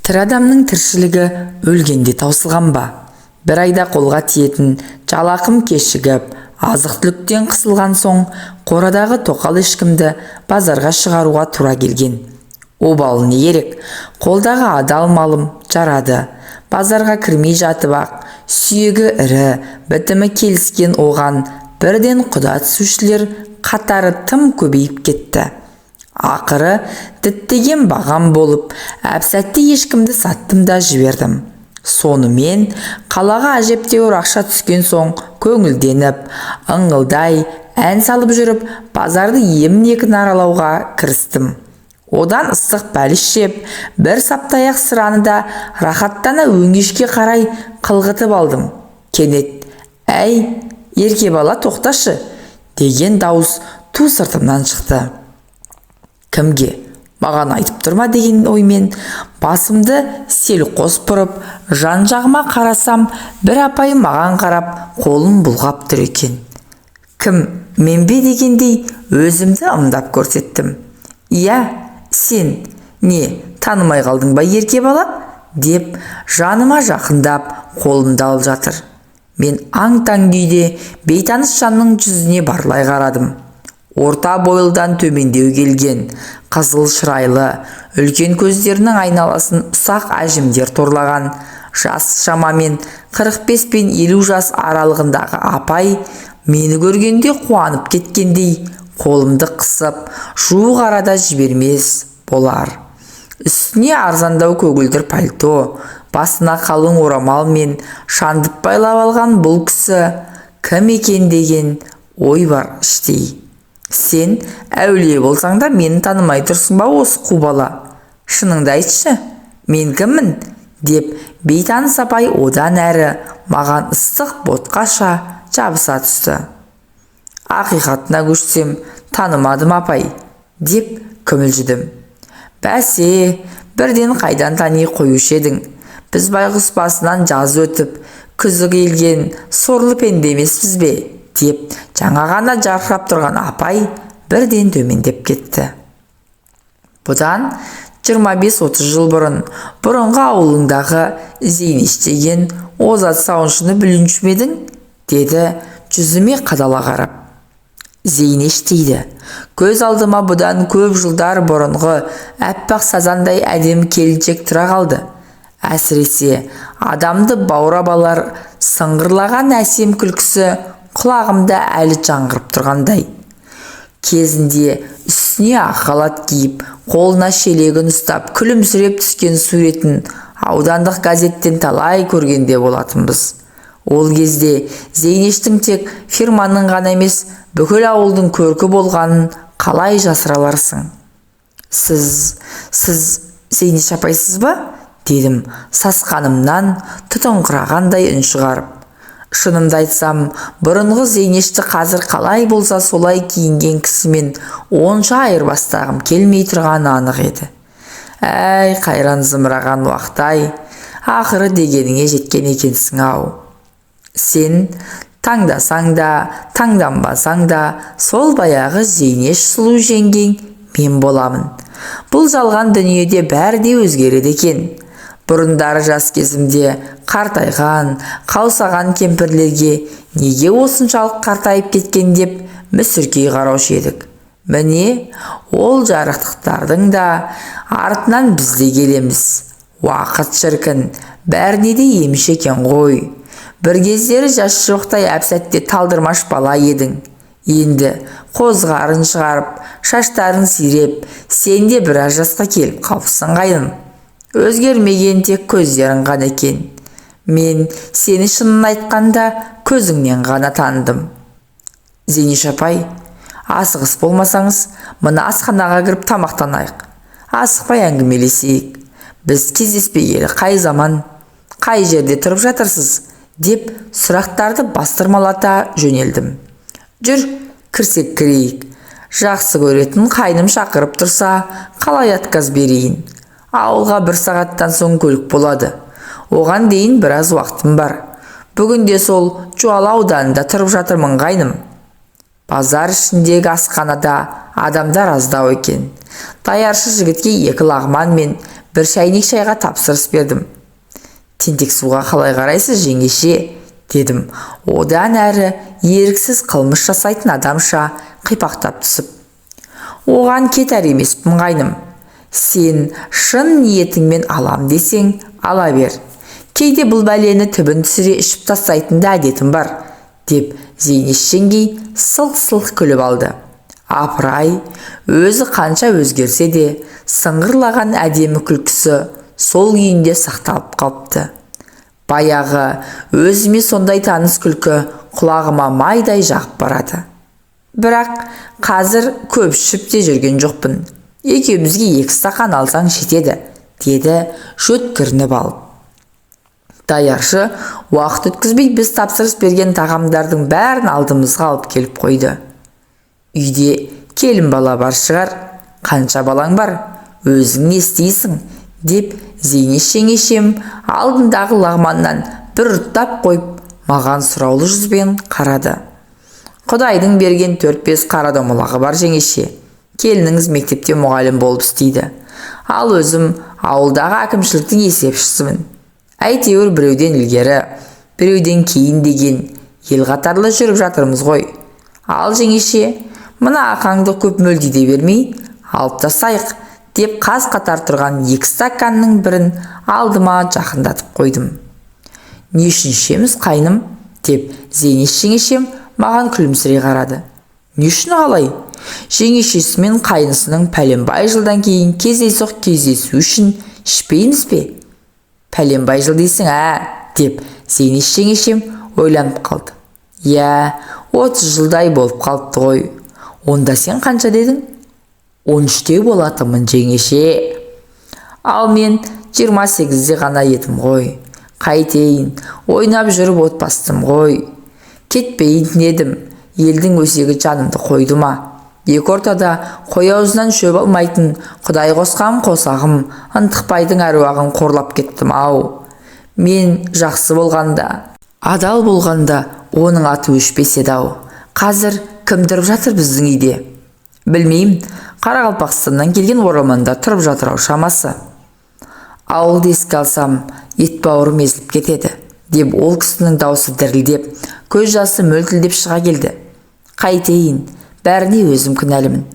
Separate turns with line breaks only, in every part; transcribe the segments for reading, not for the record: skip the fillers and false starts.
Тірі адамның тіршілігі өлгенде таусылған ба? Бір айда қолға тиетін жалақым кешігіп, азық-түліктен қысылған соң қорадағы тоқал ешкімді базарға шығаруға тура келген. Обалы не керек, қолдағы адал малым жарады. Базарға кірмей жатып-ақ, сүйегі ірі, бітімі келіскен оған бірден құда түсушілер қатары тым көбейіп кетті. Ақыры діттеген бағам болып, әп-сәтте ешкімді саттым да жібердім. Сонымен қалаға әжептәуір ақша түскен соң көңілденіп, ыңылдай ән салып жүріп, базарды емін-еркін аралауға кірістім. Одан ыстық бәліш жеп, бір саптаяқ сыраны да рахаттана өңешке қарай қылғытып алдым. Кенет, «Әй, ерке бала, тоқташы!» деген дауыс ту сыртымнан шықты. Кімге? Маған айтып тұр ма деген оймен басымды селқос бұрып, жан-жағыма қарасам, бір апай маған қарап қолын бұлғап тұр екен. Кім, мен бе дегендей өзімді ымдап көрсеттім. Иә, сен не, танымай қалдың ба, ерке бала? Деп жаныма жақындап қолымды алып жатыр. Мен аң-таң күйде бейтаныс жанның жүзіне барлай қарадым. Орта бойлыдан төмендеу келген, қызыл шырайлы, үлкен көздерінің айналасын ұсақ әжімдер торлаған, жас шамамен 45 пен 50 жас аралығындағы апай мені көргенде қуанып кеткендей қолымды қысып, жуық арада жібермес болар. Үстіне арзандау көгілдір пальто, басына қалың орамал мен шандып байлап алған бұл кісі кім екен деген ой бар іштей. Сен әулие болсаң да мені танымай тұрсың ба, осы қу бала? Шыныңды айтшы, мен кіммін? Деп бейтаныс апай одан әрі маған ыстық ботқаша жабыса түсті. Ақиқатына көшсем, танымадым, апай, деп күмілжідім. Бәсе, бірден қайдан тани қоюшы едің? Біз байғұс басынан жаз өтіп, күзі келген сорлы пенде емеспіз бе? Деп жаңа ғана жарқырап тұрған апай бірден төмендеп кетті. Бұдан 25-30 жыл бұрын бұрынғы ауылыңдағы Зейнеш деген озат сауыншыны білуші ме едің? Деді жүзіме қадала қарап. Зейнеш дейді. Көз алдыма бұдан көп жылдар бұрынғы әппақ сазандай әдемі келіншек тұра қалды. Әсіресе адамды баурап алар сыңғырлаған әсем күлкісі құлағымда әлі жаңғырып тұрғандай. Кезінде үстіне ақ халат киіп, қолына шелегін ұстап, күлімсіреп түскен суретін аудандық газеттен талай көргенде болатынбыз. Ол кезде Зейнештің тек фирманың ғана емес, бүкіл ауылдың көркі болғанын қалай жасыра аларсың? Сіз Зейнеш апайсыз ба? Дедім сасқанымнан тұтыңқырағандай үн шығарып. Шынымды айтсам, бұрынғы Зейнешті қазір қалай болса солай киінген кісімен онша айырбастағым келмей тұрғаны анық еді. Әй, қайран зымыраған уақыт-ай, ақыры дегеніңе жеткен екенсің-ау. Сен таңдасаң да, таңданбасаң да, сол баяғы Зейнеш сұлу жеңгең мен боламын. Бұл жалған дүниеде бәрі де өзгереді екен. Бұрындары жас кезімде қартайған, қаусаған кемпірлерге неге осыншалық қартайып кеткен деп мүсіркей қараушы едік. Міне, ол жарықтықтардың да артынан біз де келеміз. Уақыт шіркін, бәріне де емші екен ғой. Бір кездері жас шоқтай әп-сәтте талдырмаш бала едің. Енді қозғарын шығарып, шаштарың сиреп, сен де біраз жасқа келіп қалыпсың, қайным. Өзгермеген тек көздерің ғана екен. Мен сені шынын айтқанда көзіңнен ғана таныдым. Зейнеш апай, асығыс болмасаңыз, мына асханаға кіріп тамақтанайық. Асықпай әңгімелесейік. Біз кездеспегелі қай заман, қай жерде тұрып жатырсыз? Деп сұрақтарды бастырмалата жөнелдім. Жүр, кірсек кірейік. Жақсы көретін қайным шақырып тұрса, қалай отказ берейін? Ауылға бір сағаттан соң көлік болады. Оған дейін біраз уақытым бар. Бүгінде сол Жуалы ауданында тұрып жатырмын, қайным. Базар ішіндегі асханада адамдар аздау екен. Даяршы жігітке екі лағман мен Бір шәйнек шайға тапсырыс бердім. Тентек суға қалай қарайсыз, жеңеше? Дедім. Одан әрі еріксіз қылмыс жасайтын адамша қипақтап түсіп. Оған кетер емеспін, қайным. Сен шын ниетіңмен алам десең, ала бер. Кейде бұл бәлені түбін түсіре ішіп тастайтын да әдетім бар, деп Зейнеш жеңгей сылқ-сылқ күліп алды. Апырай, өзі қанша өзгерсе де, сыңғырлаған әдемі күлкісі сол күйінде сақталып қалыпты. Баяғы өзіме сондай таныс күлкі құлағыма майдай жағып барады. Бірақ қазір көп ішіп те жүрген жоқпын. Екеумізге 2 стақан алсаң жетеді, деді жөткірініп алып. Даяршы уақыт өткізбей біз тапсырыс берген тағамдардың бәрін алдымызға алып келіп қойды. Үйде келін бала бар шығар, қанша балаң бар, өзің не істейсің, деп Зейнеш жеңешем алдындағы лағманнан бір ұрттап қойып, маған сұраулы жүзбен қарады. Құдайдың берген 4-5 қара домалағы бар жеңеше. Келініңіз мектепте мұғалім болып істейді. Ал өзім ауылдағы әкімшіліктің есепшісімін. Әйтеуір біреуден ілгері, біреуден кейін деген ел қатарлы жүріп жатырмыз ғой. Ал жеңеше, мына ақаңды көп мөлдейде бермей, алып тастайық, деп қаз қатар тұрған 2 стаканның бірін алдыма жақындатып қойдым. Не үшін ішеміз, қайным? Деп Зейнеш жеңешем маған күлімсірей қарады. Не үшін қалай? Жеңешесі мен қайнысының пәленбай жылдан кейін кездейсоқ кездесу үшін ішпейміз бе? Пәленбай жыл дейсің, ә? Деп Зейнеш жеңешем ойланып қалды. Иә, 30 жылдай болып қалыпты ғой. Онда сен қанша дедің? 13-те болатынмын, жеңеше. Ал мен 28-де ғана едім ғой. Қайтейін, ойнап жүріп отбастым ғой. Кетпейін едім, елдің өсегі жанымды қойды ма? Екі ортада қой аузынан шөп алмайтын Құдай қосқан қосағым Ынтықбайдың әруағын қорлап кеттім ау. Мен жақсы болғанда, адал болғанда оның аты өшпес еді ау. Қазір кім тұрып жатыр біздің үйде? Білмеймін, Қарақалпақстаннан келген оралмандар тұрып жатыр ау шамасы. Ауылды еске алсам, ет бауырым езіліп кетеді, деп ол кісінің даусы дірілдеп, көз жасы мөлтілдеп шыға келді. Қайтейін, бәріне өзім кінәлімін.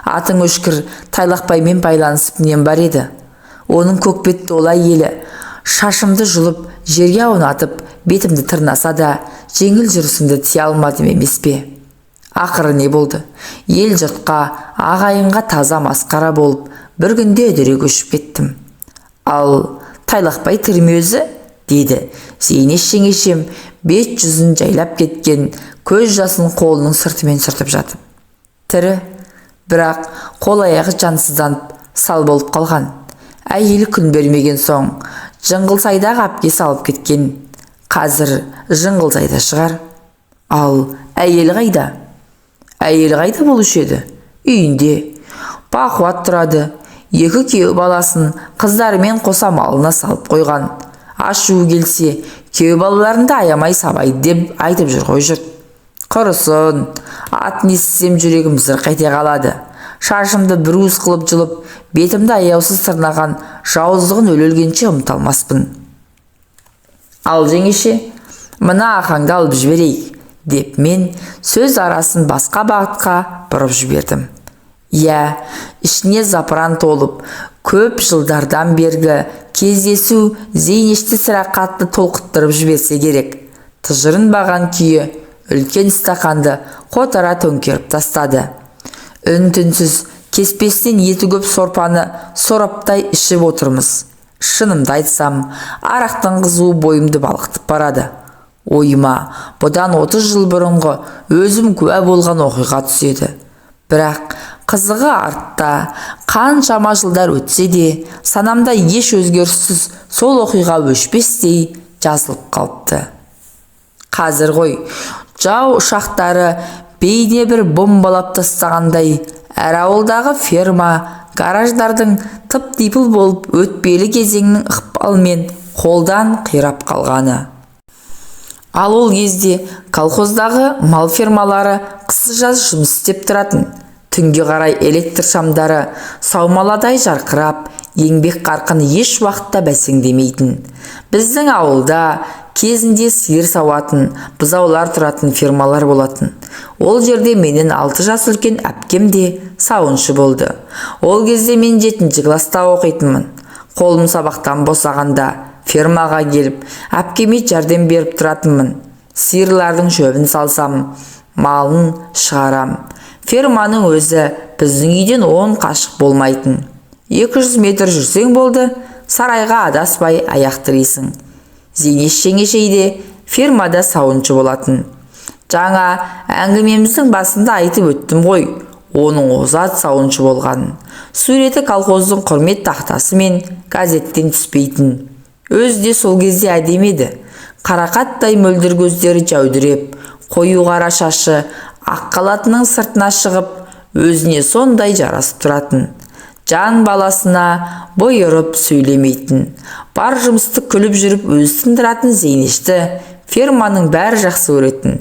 Атың өшкір Тайлақбаймен байланысып нем бар еді. Оның көкбетті ол әйелі шашымды жұлып, жерге аунатып, бетімді тырнаса да, жеңіл жүрісімді тия алмадым емес пе? Ақыры не болды? Ел жұртқа, ағайынға таза масқара болып, бір күнде үдере көшіп кеттім. Ал Тайлақбай тірі ме өзі? Деді Зейнеш жеңешем бет жүзін жайлап кеткен көз жасын қолының сыртымен сүртіп жатып. Тірі, бірақ қол аяғы жансызданып сал болып қалған. Әйелі күн бермеген соң Жыңғылсайдағы әпкесі алып кеткен. Қазір Жыңғылсайда шығар. Ал әйелі қайда? Әйелі қайда болушы еді? Үйінде. Бақуат тұрады. 2 күйеу баласын қыздарымен қоса малына салып қойған. Ашуы келсе, күйеу балаларын да аямай сабайды деп айтып жүр ғой жұрт. Құрысын, атын естісем жүрегім зырқ ете қалады. Шашымды бір уыс қылып жұлып, бетімді аяусыз тырнаған жауыздығын өле-өлгенше ұмыта алмаспын. Ал жеңеше, мына ақаңды алып жіберейік, деп мен сөз арасын басқа бағытқа бұрып жібердім. Иә, ішіне запыран толып, көп жылдардан бергі кездесу Зейнешті сірә қатты толқыттырып жіберсе керек. Тыжырынбаған күйі үлкен стақанды қотара төңкеріп тастады. Үн-түнсіз кеспесінен еті көп сорпаны сораптай ішіп отырмыз. Шынымды айтсам, арақтың қызуы бойымды балқытып барады. Ойыма бұдан 30 жыл бұрынғы өзім куә болған оқиға түседі. Бірақ қызығы артта, қаншама жылдар өтсе де, санамда еш өзгеріссіз сол оқиға өшпестей жазылып қалыпты. Қазір ғой, жау ұшақтары бейне бір бомбалап тастағандай, әр ауылдағы ферма, гараждардың тып-типыл болып өтпелі кезеңнің ықпалымен қолдан қирап қалғаны. Ал ол кезде колхоздағы мал фермалары қысы-жаз жұмыс істеп тұратын. Түнге қарай электр шамдары саумаладай жарқырап, Еңбек қарқыны еш уақытта бәсеңдемейтін. Біздің ауылда кезінде сиыр сауатын, бұзаулар тұратын фермалар болатын. Ол жерде менен 6 жас үлкен әпкем де сауыншы болды. Ол кезде мен 7 класста оқитынмын. Қолым сабақтан босағанда фермаға келіп, әпкеме жәрдем беріп тұратынмын. Сиырлардың шөбін салсам, малын шығарам. Ферманың өзі біздің үйден 10 қашық болмайтын. 200 метр жүрсең болды, сарайға адаспай аяқ тірейсің. Зейнеш жеңешей де фермада сауыншы болатын. Жаңа әңгімеміздің басында айтып өттім ғой, оның озат сауыншы болғанын. Суреті колхоздың құрмет тақтасы мен газеттен түспейтін. Өзі де сол кезде әдемі еді. Қарақаттай мөлдір көздері жәудіреп, қою қара шашы ақ халатының сыртына шығып, өзіне сондай жарасып тұратын. Жан баласына бұйырып сөйлемейтін. Бар жұмысты күліп жүріп өзі тындыратын Зейнешті ферманың бәрі жақсы көретін.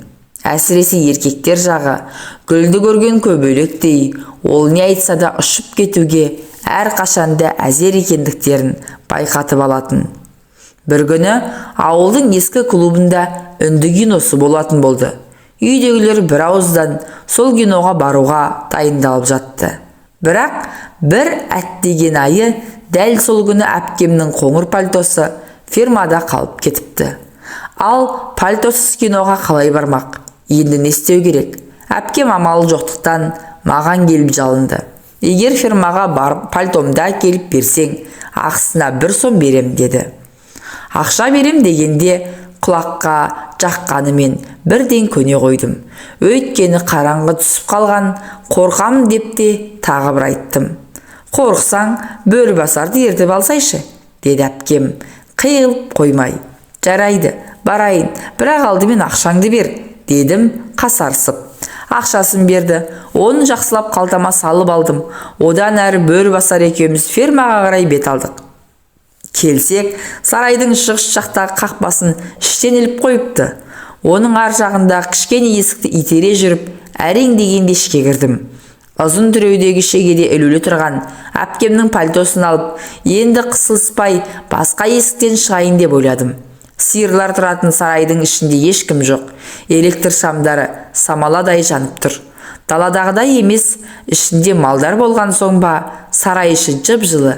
Әсіресе еркектер жағы, гүлді көрген көбелектей, ол не айтса да ұшып кетуге әрқашанда әзер екендіктерін байқатып алатын. Бір күні ауылдың ескі клубында үнді киносы болатын болды. Үйдегілер бір ауыздан сол киноға баруға дайындалып жатты. Бірақ бір әттеген айы дәл сол күні әпкемнің қоңыр пальтосы фермада қалып кетіпті. Ал пальтосыз киноға қалай бармақ? Енді не істеу керек? Әпкем амалы жоқтықтан маған келіп жалынды. Егер фермаға барып пальтомды әкеліп берсең, ақысына 1 сом берем деді. Ақша берем дегенде құлаққа жаққанымен бірден көне қойдым. Өйткені қараңғы түсіп қалған, қорқам деп те тағы бір айттым. Қорықсаң, Бөрібасарды ертіп алсайшы, деді әпкем, қиылып қоймай. Жарайды, барайын, бірақ алдымен ақшаңды бер, дедім қасарысып. Ақшасын берді, оны жақсылап қалтама салып алдым. Одан әрі Бөрібасар екеуміз фермаға қарай бет алдық. Келсек, сарайдың шығыс жақтағы қақпасын іштен іліп қойыпты. Оның ар жағындағы кішкене есікті итере жүріп, әрең дегенде ішке кірдім. Ұзын тіреудегі шегеде ілулі тұрған әпкемнің пальтосын алып, енді қысылыспай басқа есіктен шығайын деп ойладым. Сиырлар тұратын сарайдың ішінде ешкім жоқ. Электр шамдары самаладай жанып тұр. Даладағыдай емес, ішінде малдар болған соң ба, сарай іші жып-жылы.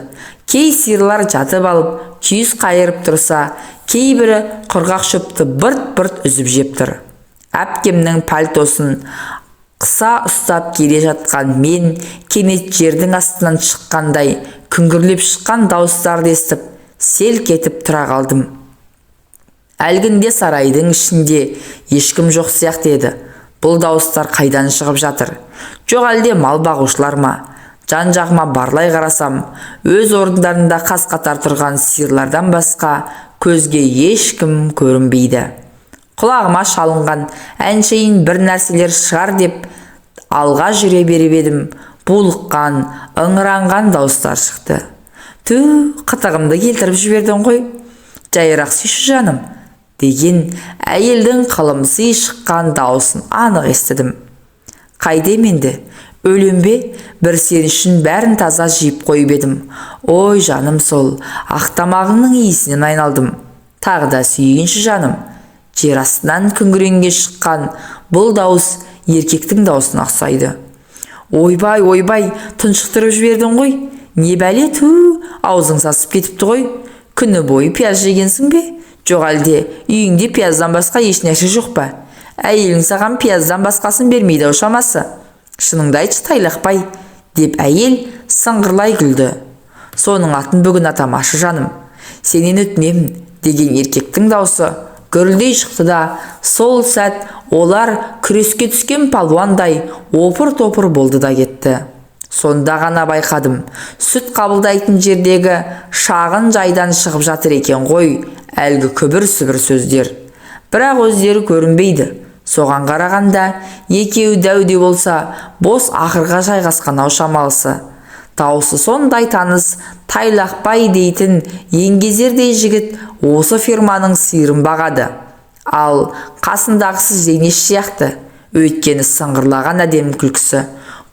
Кей сиырлар жатып алып, күйіс қайырып тұрса, кейбірі құрғақ шөпті бырт-бырт үзіп жеп тұр. Әпкемнің пальтосын қыса ұстап келе жатқан мен кенет жердің астынан шыққандай күңгірлеп шыққан дауыстарды естіп, селк етіп тұра қалдым. Әлгінде сарайдың ішінде ешкім жоқ сияқты еді. Бұл дауыстар қайдан шығып жатыр? Жоқ әлде мал бағушылар ма? Жан жағыма барлай қарасам, өз орындарында қас қатар тұрған сиырлардан басқа көзге ешкім көрінбейді. Құлағыма шалынған әншейін бір нәрселер шығар деп алға жүре беріп едім, булыққан, ыңыранған дауыстар шықты. Тү, қытығымды келтіріп жібердің ғой. Жайырақ сүйші жаным, деген әйелдің қылымси шыққан дауысын анық естідім. Қайдем енді? Өлем бе? Бір сен үшін бәрін таза жиып қойып едім. Ой, жаным сол, ақ тамағыңның иісінен айналдым. Тағы да сүйейінші жаным. Жер астынан күңіренге шыққан бұл дауыс еркектің дауысына ұқсайды. Ойбай, ойбай, тұншықтырып жібердің ғой. Не бәле, ту, аузың сасып кетіпті ғой. Күні бойы пияз жегенсің бе? Жоқ әлде үйіңде пияздан басқа еш нәрсе жоқ па? Әйелің саған пияздан басқасын бермейді ау шамасы. Шыныңды айтшы, Тайлақбай, деп әйел сыңғырлай күлді. Соның атын бүгін атамашы жаным. Сенен өтінемін, деген еркектің даусы гүрілдей шықты да, сол сәт олар күреске түскен палуандай опыр-топыр болды да кетті. Сонда ғана байқадым, сүт қабылдайтын жердегі шағын жайдан шығып жатыр екен ғой әлгі күбір-сүбір сөздер. Бірақ өздері көрінбейді. Соған қарағанда екеуі дәу де болса, бос ақырға жайғасқан ау шамалысы. Даусы сондай таныс Тайлақбай дейтін еңгезердей жігіт осы ферманың сиырын бағады. Ал қасындағысы Зейнеш сияқты, өйткені сыңғырлаған әдемі күлкісі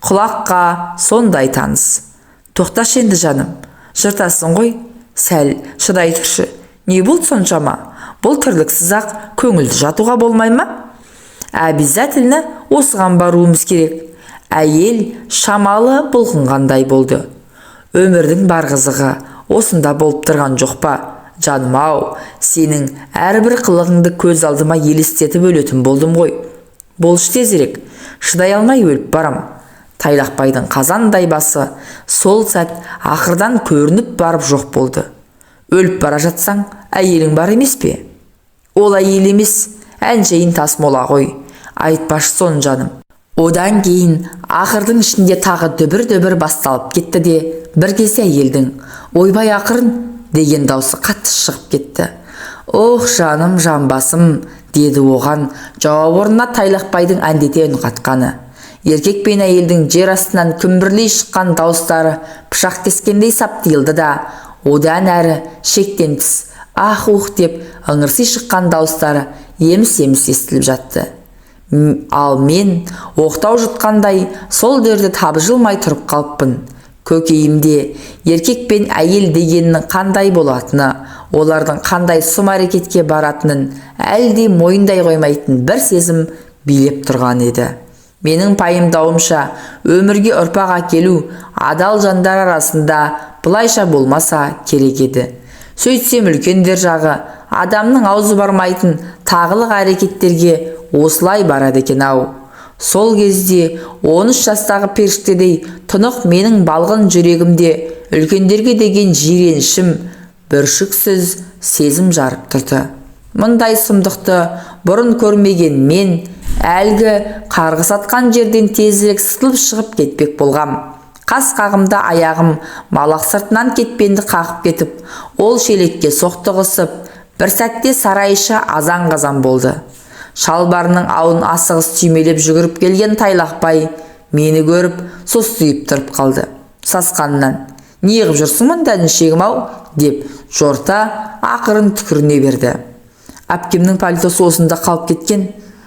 құлаққа сондай таныс. Тоқташы енді жаным, Жыртасың ғой, сәл шыдай тұршы. Не болды соншама? Бұл тірліксіз-ақ көңілді жатуға болмай ма? Обязательно осыған баруымыз керек. Әйел шамалы бұлқынғандай болды. Өмірдің бар қызығы осында болып тұрған жоқ па? Жаным-ау, сенің әрбір қылығыңды көз алдыма елестетіп өлетін болдым ғой. Болшы тезірек, шыдай алмай өліп барам. Тайлақбайдың қазандай басы сол сәт ақырдан көрініп барып жоқ болды. Өліп бара жатсаң, әйелің бар емес пе? Ол әйел емес, әншейін тас мола ғой. Айтпашы соны, жаным. Одан кейін ақырдың ішінде тағы дүбір-дүбір басталып кетті де, бір кезде әйелдің «Ойбай, ақырын!» деген даусы қатты шығып кетті. «Ох, жаным, жамбасым!» деді оған жауап орнына Тайлақбайдың әндете үн қатқаны. Еркек пен әйелдің жер астынан күмбірлей шыққан дауыстары пышақ кескендей сап тыйылды да, одан әрі шектен тыс ах-ух деп ыңырси шыққан дауыстары еміс-еміс естіліп жатты. Ал мен оқтау жұтқандай сол жерде табжылмай тұрып қалыппын. Көкейімде еркек пен әйел дегеннің қандай болатыны, олардың қандай сұм әрекетке баратынын әлі де мойындай қоймайтын бір сезім билеп тұрған еді. Менің пайымдауымша, өмірге ұрпақ әкелу адал жандар арасында былайша болмаса керек еді. Сөйтсем үлкендер жағы адамның аузы бармайтын тағылық әрекеттерге осылай барады екен-ау. Сол кезде 13 жастағы періштедей тұнық менің балғын жүрегімде үлкендерге деген жиренішім бүршіксіз сезім жарып тұрды. Мұндай сұмдықты бұрын көрмеген мен әлгі қарғыс атқан жерден тезірек сытылып шығып кетпек болғам. Қас қағымда аяғым малақ сыртынан кетпенді қағып кетіп, ол шелекке соқтығысып, бір сәтте сарай іші азан-қазан болды. Шалбарының ауын асығыс түймелеп жүгіріп келген Тайлақбай мені көріп, состиып тұрып қалды. Сасқанынан, «Не ғып жүрсің мұнда, інішегім-ау?» деп жорта ақырын түкіріне берді. «Әпкемнің пальтосы осында қалып кеткен,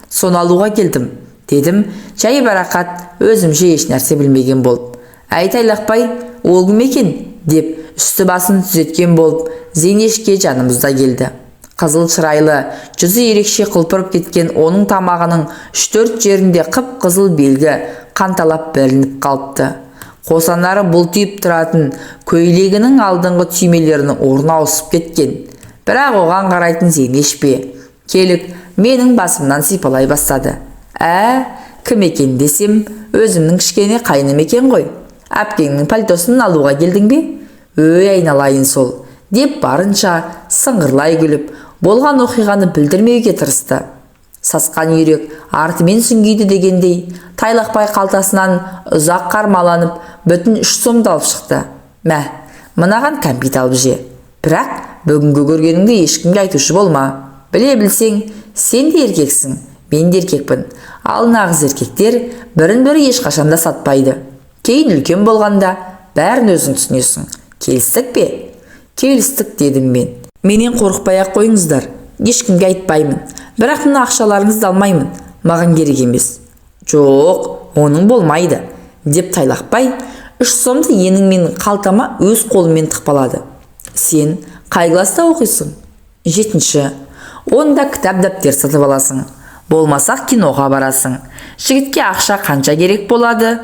соны алуға келдім», дедім жайбарақат, өзімше еш нәрсе білмеген болып. «Әй, Тайлақбай, ол кім екен?» деп үсті басын түзеткен болып, Зейнешке жанымызда келді. Қызыл шырайлы, жүзі ерекше құлпырып кеткен оның тамағының 3-4 жерінде қып-қызыл белгі қанталап білініп қалыпты. Қосанары бұлтиып тұратын көйлегінің алдыңғы түймелерінің орны ауысып кеткен. Бірақ оған қарайтын Зейнеш пе? Келік менің басымнан сипалай бастады. «Ә, кім екен десем, өзімнің кішкене қайным екен ғой. Әпкеңнің пальтосын алуға келдің бе? Өй, айналайын сол», деп барынша сыңғырлай күліп, болған оқиғаны білдірмеуге тырысты. Сасқан үйрек артымен сүңгиді дегендей, Тайлақбай қалтасынан ұзақ қармаланып, бүтін 3 сомды алып шықты. «Мә, мынаған кәмпит алып же. Бірақ бүгінгі көргеніңді ешкімге айтушы болма. Біле білсең, сен де еркексің, мен де еркекпін. Ал нағыз еркектер бірін-бірі ешқашан да сатпайды. Кейін үлкен болғанда бәрін өзің түсінесің. Келістік пе?» «Келістік», дедім мен. «Менен қорықпай-ақ қойыңыздар, ешкімге айтпаймын. Бірақ мына ақшаларыңызды алмаймын, маған керек емес». «Жоқ, оның болмайды», деп Тайлақбай 3 сомды енің менің қалтама өз қолымен тықпалады. «Сен қай класста оқисың?» 7-ші. «Онда кітап дәптер сатып аласың. Болмасақ киноға барасың. Жігітке ақша қанша керек болады?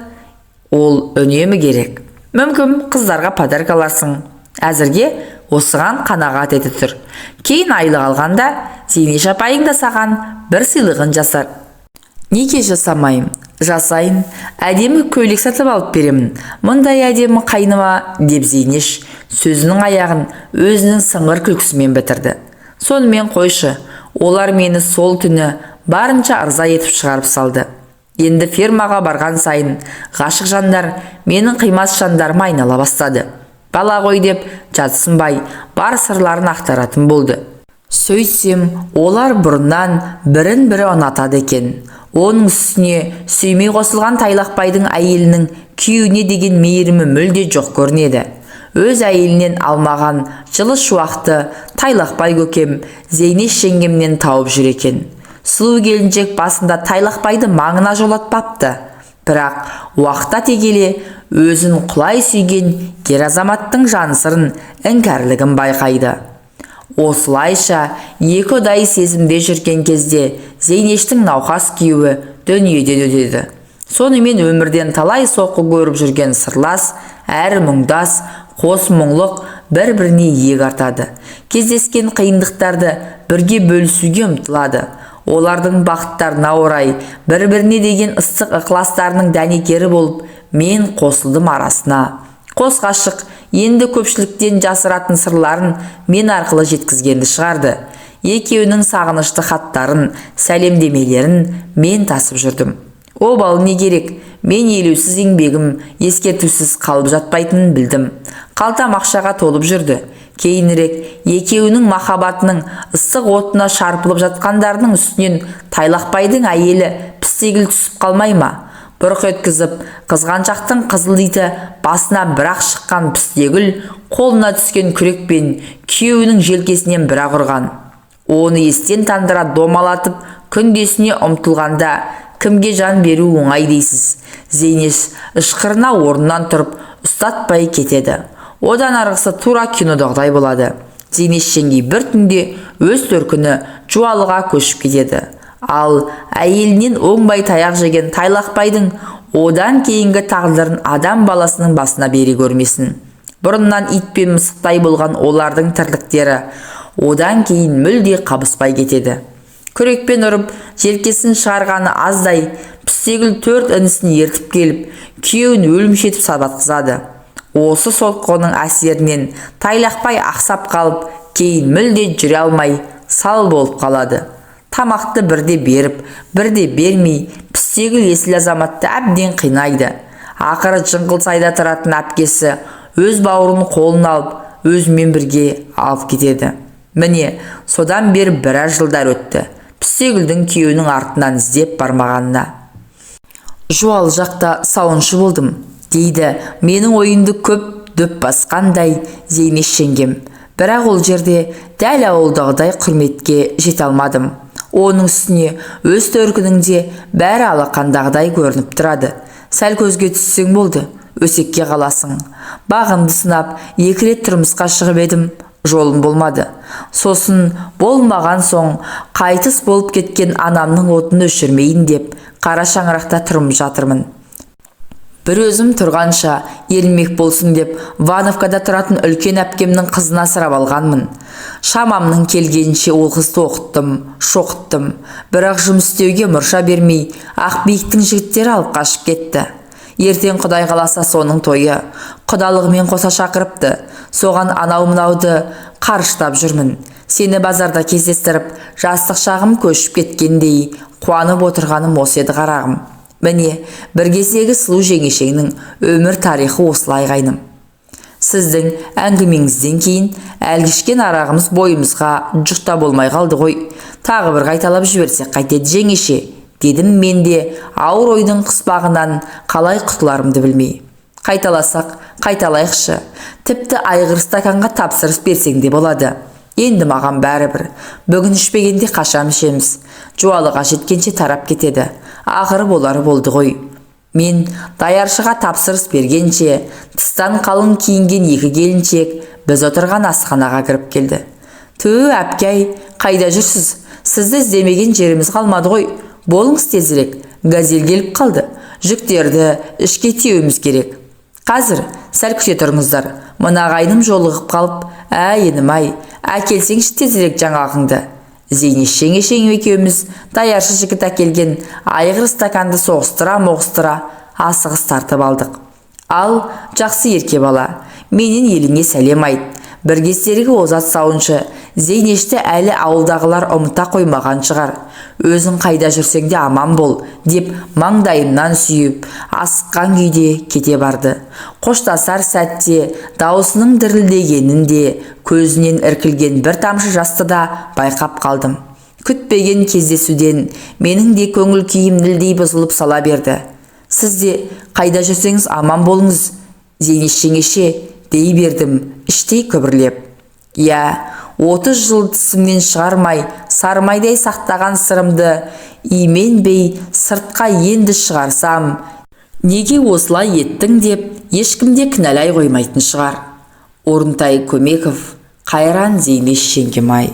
Ол үнемі керек. Мүмкін қыздарға подарка аларсың. Әзірге осыған қанағат ете тұр. Кейін айлық алғанда Зейнеш апайың да саған бір сыйлығын жасар». «Неге жасамайым? Жасайын. Әдемі көйлек сатып алып беремін. Мұндай әдемі қайныма», деп Зейнеш сөзінің аяғын өзінің сыңғыр күлкісімен бітірді. Сонымен қойшы, олар мені сол түні барынша ырза етіп шығарып салды. Енді фермаға барған сайын ғашық жандар менің қимас жандарыма айнала бастады. Бала ғой деп жатсынбай бар сырларын ақтаратын болды. Сөйтсем, олар бұрыннан бірін-бірі ұнатады екен. Оның үстіне сүймей қосылған Тайлақбайдың әйелінің күйеуіне деген мейірімі мүлде жоқ көрінеді. Өз әйелінен алмаған жылы шуақты Тайлақбай көкем Зейнеш жеңгемнен тауып жүр екен. Сұлу келіншек басында Тайлақбайды маңына жолатпапты. Бірақ уақыт өте келе өзін құлай сүйген ер азаматтың жан сырын, іңкәрлігін байқайды. Осылайша екі ұдай сезімде жүрген кезде Зейнештің науқас күйеуі дүниеден өтеді. Сонымен өмірден талай соққы көріп жүрген сырлас әрі мұңдас қос мұңлық бір-біріне иек артады. Кездескен қиындықтарды бірге бөлісуге ұмтылады. Олардың бақыттарына орай бір-біріне деген ыстық ықыластарының дәнекері болып мен қосылдым арасына. Қос ғашық енді көпшіліктен жасыратын сырларын мен арқылы жеткізгенді шығарды. Екеуінің сағынышты хаттарын, сәлемдемелерін мен тасып жүрдім. Обалы не керек, мен елеусіз еңбегім ескертусіз қалып жатпайтынын білдім. Қалтам ақшаға толып жүрді. Кейінірек екеуінің махаббатының ыстық отына шарпылып жатқандарының үстінен Тайлақбайдың әйелі Пістегіл түсіп қалмай ма? Бұрқ еткізіп, қызғаншақтың қызыл иті басына бір-ақ шыққан Пістегіл қолына түскен күрекпен күйеуінің желкесінен бір-ақ ұрған. Оны естен тандыра домалатып, күндесіне ұмтылғанда кімге жан беру оңай дейсіз? Зейнеш ышқырына орнынан тұрып, ұстатпай кетеді. Одан арғысы тура кинодағыдай болады. Зейнеш жеңгей бір түнде өз төркіні Жуалыға көшіп кетеді. Ал әйелінен оңбай таяқ жеген Тайлақбайдың одан кейінгі тағдырын адам баласының басына бере көрмесін. Бұрыннан ит пен мысықтай болған олардың тірліктері одан кейін мүлде қабыспай кетеді. Күрекпен ұрып, желкесін шығарғаны аздай, Пістегіл 4 інісін ертіп келіп, күйеуін өлімші етіп сабатқызады. Осы соққының әсерінен Тайлақбай ақсап қалып, кейін мүлде жүре алмай, сал болып қалады. Тамақты бірде беріп, бірде бермей, Пістегіл есіл азаматты әбден қинайды. Ақыры Жыңғылсайда тұратын әпкесі өз бауырын қолына алып, өзімен бірге алып кетеді. Міне, содан бері біраз жылдар өтті. Пістегілдің күйеуінің артынан іздеп бармағанына. Жуалы жақта сауыншы болдым, дейді менің ойымды көп дөп басқандай Зейнеш жеңгем. Бірақ ол жерде дәл ауылдағыдай құрметке жете алмадым. Оның үстіне өз төркініңде бәрі алақандағыдай көрініп тұрады. Сәл көзге түссең болды, өсекке қаласың. Бағымды сынап, 2 рет тұрмысқа шығып едім, жолым болмады. Сосын болмаған соң қайтыс болып кеткен анамның отын өшірмейін деп қара шаңырақта тұрып жатырмын. Бір өзім тұрғанша ермек болсын деп Вановкада тұратын үлкен әпкемнің қызын асырап алғанмын. Шамамның келгенше ол қызды оқыттым, шоқыттым. Бірақ жұмыс істеуге мұрша бермей, Ақбиіктің жігіттері алып қашып кетті. Ертең Құдай қаласа соның тойы. Құдалығымен қоса шақырыпты. Соған анау-мынауды қарыштап жүрмін. Сені базарда кездестіріп, жастық шағым көшіп кеткендей қуанып отырғаным осы еді қарағым. Міне, бір кездегі сұлу жеңешеңнің өмір тарихы осылай қайным. Сіздің әңгімеңізден кейін әлгі ішкен арағымыз бойымызға жұқта болмай қалды ғой. Тағы бір қайталап жіберсек қайтеді жеңеше, дедім мен де ауыр ойдың қыспағынан қалай құтыларымды білмей. Қайталасақ, қайталайықшы. Тіпті айғыр стаканға тапсырыс берсең де болады. Енді маған бәрібір. Бүгін ішпегенде қашан ішеміз? Жуалыға жеткенше тарап кетеді. Ақыры болары болды ғой. Мен даяршыға тапсырыс бергенше, тыстан қалың киінген екі келіншек біз отырған асханаға кіріп келді. Ту, әпке-ай, қайда жүрсіз? Сізді іздемеген жеріміз қалмады ғой. Болыңыз тезірек, газель келіп қалды. Жүктерді ішке тиеуіміз керек. Қазір сәл күте тұрыңыздар. Мына ағайыным жолығып қалып, әй інім-ай, әкелсеңші тезірек жаңағыңды. Зейнеш жеңешең екеуміз даяршы жігіт әкелген айғыр стаканды соғыстыра-моғыстыра асығыс тартып алдық. Ал, жақсы ерке бала, менен еліңе сәлем айт. Бір кездергі озат сауыншы Зейнешті әлі ауылдағылар ұмыта қоймаған шығар. Өзің қайда жүрсең де аман бол, деп маңдайымнан сүйіп, асыққан күйде кете барды. Қоштасар сәтте даусының дірілдегенін де, көзінен іркілген бір тамшы жасты да байқап қалдым. Күтпеген кездесуден менің де көңіл күйім нілдей бұзылып сала берді. Сіз де қайда жүрсеңіз аман болыңыз, Зейнеш жеңеше, дей бердім, іштей күбірлеп. Иә, 30 жыл тісімнен шығармай, сармайдай сақтаған сырымды именбей сыртқа енді шығарсам, Неге осылай еттің деп ешкім де кінәлай қоймайтын шығар. Орынтай Көмеков, қайран Зейнеш жеңгем-ай.